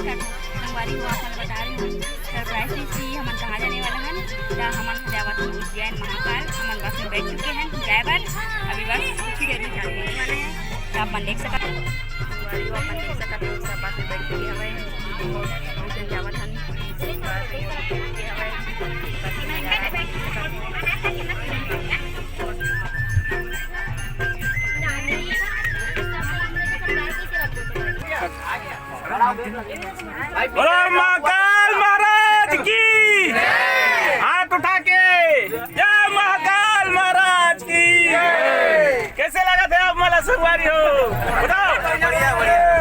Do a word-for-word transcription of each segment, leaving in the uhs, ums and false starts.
संगवारी हो, आप मन बता रहे हो, सरप्राइज चीज कि हमन कहाँ जाने वाला हन। त हमन जावत हन उज्जैन महाकाल, हमन बस में बैठ चुके हैं जाए बर। अभी बस कुछ ही देर में चालू होने वाला है। त आप मन देख सकत हो, संगवारी हो, आप मन देख सकत हो, सब बस में बैठ चुके हवे। बहुत जन जावत हन। बोलो महाकाल महाराज की, हाथ उठा के, जय महाकाल महाराज की। कैसे लगा थे आप मला संगवारी हो? बताओ,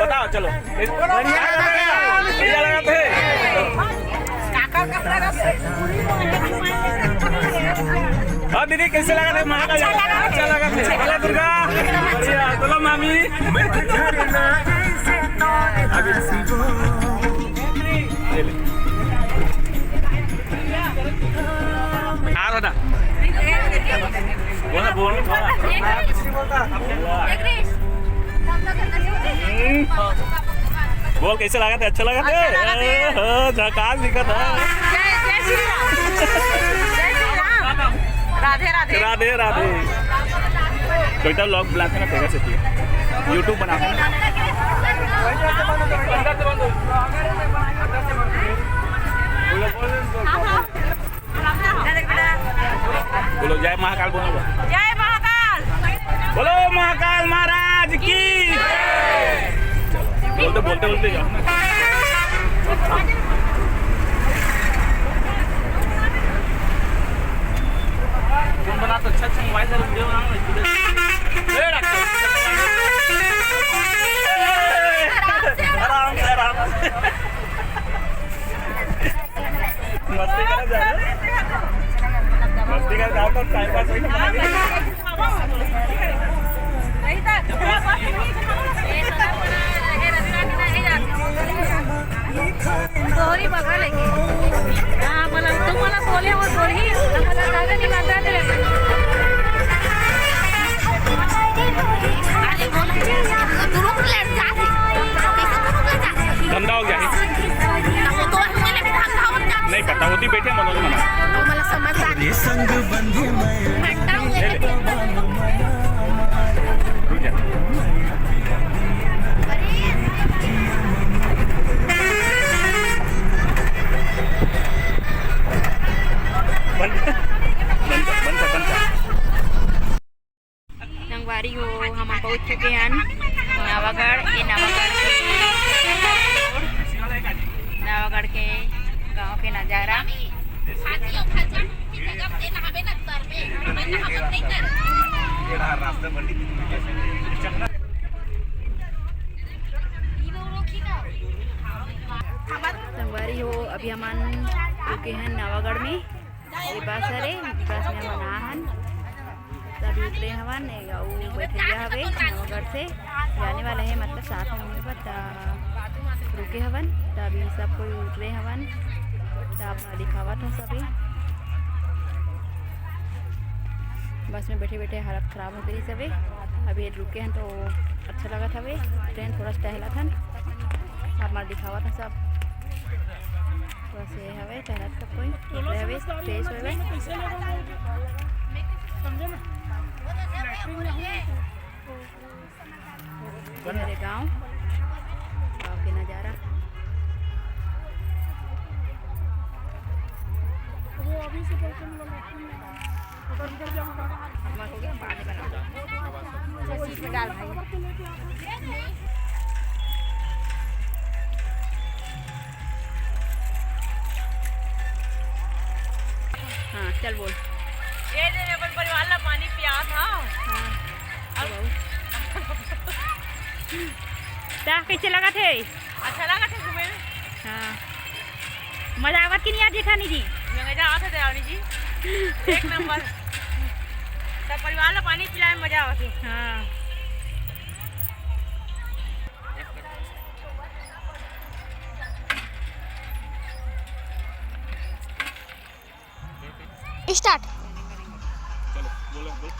बताओ, चलो। बढ़िया लगा थे। हाँ दीदी, कैसे लगा थे महाकाल? अच्छा लगा थे। बोलो दुर्गा, बोलो मामी। आ रहा। बोला, बोल, बोला। बोल, कैसे लगा थे? अच्छा लगा थे? अच्छा लगा थे। हाँ, झकास दिखा था। जय, जय श्री राम। जय श्री राम। राधे राधे। राधे राधे। बेटा, vlog बनाते ना, तेरा से YouTube बनाते ना। बोलो, जय महाकाल बोलो। जय महाकाल। बोलो महाकाल महाराज की। बोलते, बोलते, बोलते जाओ। तुम बना तो अच्छा, अच्छा मोबाइल से वीडियो बनाओ ना। ए, डॉक्टर। आराम से, आराम से। मस्ती करा जा रहा है। मस्ती करा जा रहा है, टाइम पास होई ना। तोरी बगल है। हाँ, बोला, तुम बोला, बोले वो तोरी, हम बोला, दादा नहीं मानता तेरे। अरे, बोला, तू रुक ले, जा दे। कैसे तू रुक ले, जा दे? गंदा हो गया है। नहीं पता, वो तो बैठे मनोज मना। संग बंधु मैं। रुक जा। बंद कर, बंद कर, बंद कर। संगवारी हो, हमन पहुंच चुके हन नवागढ़। ये नवागढ़ के, नवागढ़ के गांव के नजारा। संगवारी हो, अभी हमन रुके हन नवागढ़ में। ये बस हरे, बस में हमन आ हन। तभी उतरे हवन, अउ बैठइया हवे नवागढ़ से जाने वाला है, मतलब साथ में होने पर त रुके हवन। तभी सब कोई उतरे हवन, त आप दिखावत हो सभी। बस में बैठे बैठे हालत खराब हो गई सभी। अभी रुके हन तो अच्छा लगत हवे, ट्रेन थोड़ा सा टहलत हन, आप मन दिखावत हन सब। बस ये हवे, टहलत सब कोई उतरे हवे, फ्रेश होवे। ये हरे गाँव, गाँव के नजारा। हाँ, चल बोल। ये दे अपन परिवार ला पानी पियात हव। हाँ। अब ता कैसे लगत हे? अच्छा लगत हे घूमे में। हाँ। मजा आवत कि नहीं आवत जेठानी जी? मजा आवत हे देवरानी जी, एक नंबर। सब परिवार ला पानी पिलाए में मजा आवत हे। हाँ। Start। चलो, बोलो, बोलो।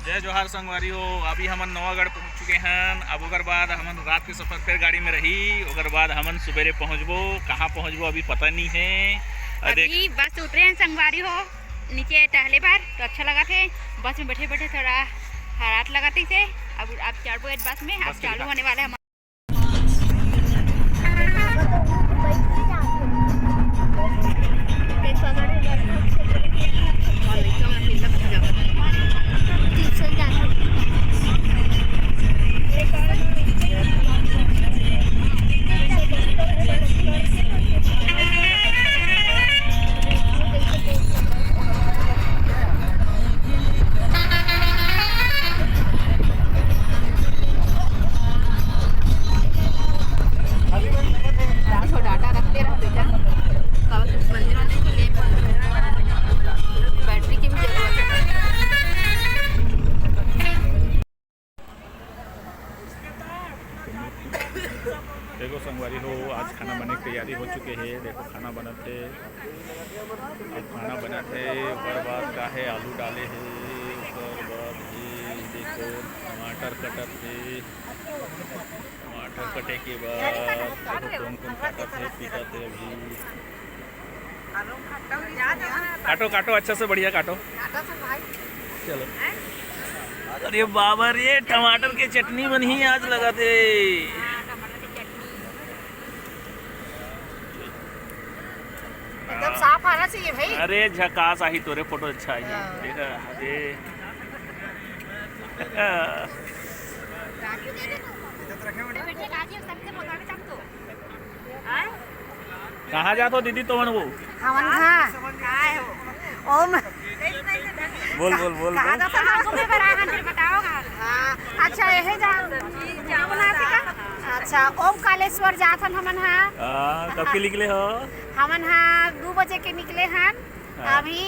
जय जोहार संगवारी हो, अभी हमन नवागढ़ पहुंच चुके हन। अब ओकर बाद हमन रात के सफर फिर गाड़ी में रही, ओकर बाद हमन सुबेरे पहुंचबो। कहाँ पहुंचबो अभी पता नहीं है। अ, देख अभी बस उतरे हन संगवारी हो, नीचे टहले बर तो अच्छा लगत हे। बस में बैठे बैठे थोड़ा हरात लगत हे। अब अब चढ़बो एक बस में, अब बस के चालू होने वाला है। देखो संगवारी हो, आज खाना बने के तैयारी हो चुके हे। देखो खाना बनत हे, अब खाना बनत हे। ओकर बाद का हे, आलू डाले हे, ओकर बाद हे देखो टमाटर कटत हे। टमाटर कटे के बाद देखो कौन कौन काटत हे, पीटत हे अभी। काटो, काटो, अच्छा से बढ़िया काटो। चलो। अरे बाबा रे, टमाटर के चटनी बनही आज लगत हे। एकदम साफ आना चाहिए भाई। अरे झकास आही, तोरे फोटो अच्छा आही। हाँ। देखा, अरे। कहाँ जात हो दीदी तुमन वो? हमन हाँ। ओम। बोल, बोल, बोल, कहाँ बोल। जात हो? हाँ, अच्छा, यही जा। अच्छा, ओम कालेश्वर जात हन हमन हा। हाँ, कब के निकले हो? हमन हा दू बजे के निकले हन। हाँ। अभी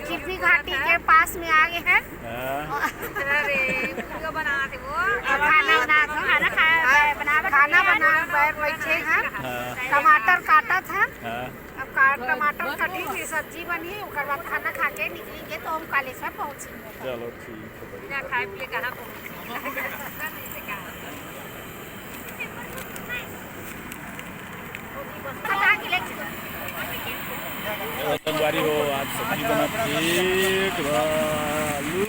चिल्फी घाटी के पास में आ गए हैं। हाँ। अरे, वीडियो बनाते वो। अब खाना बनात हो, खाना खाया, हाँ, बनावत खाना नहीं है। बना बर बैठे हैं। हाँ। टमाटर काटत हैं। हाँ। अब का-, टमाटर कटी, फिर सब्जी बनी, ओकर बाद खाना खा के निकलेंगे तो हम कालेश्वर पहुँचेंगे। चलो ठीक है। बिना खाए पिए कहाँ पहुँचे? संगवारी हो, आज सब्जी बनत हे, एक बा आलू,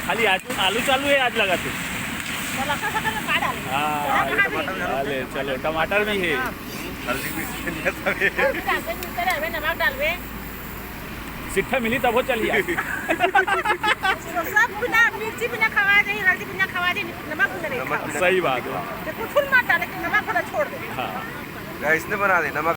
खाली आज आलू चालू हे, आज लगाते। हाँ, चले, चलो, टमाटर भी हे। हल्दी भी नमक डालबे। सिट्ठा मिली तब हो चली आज। सब बिना, मिर्ची बिना खवा जाही, हल्दी बिना खवा जाही, नमक बिना नहीं नमक खवा। बिना सही बात है। तो कुछ मत डाले, लेकिन नमक थोड़ा छोड़ दे। हाँ। इसने बना दे, नमक